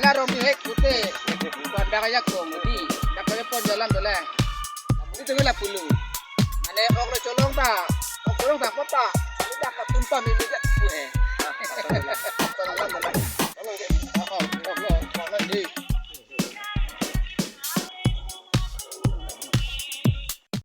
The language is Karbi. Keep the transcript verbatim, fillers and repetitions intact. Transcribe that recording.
Arong di hek pute. Pada kaya kong di. Dak kaya pon jalan dole. Di tumi lapu lo. Mane ok lo cholong ta. Ok cholong ta pota.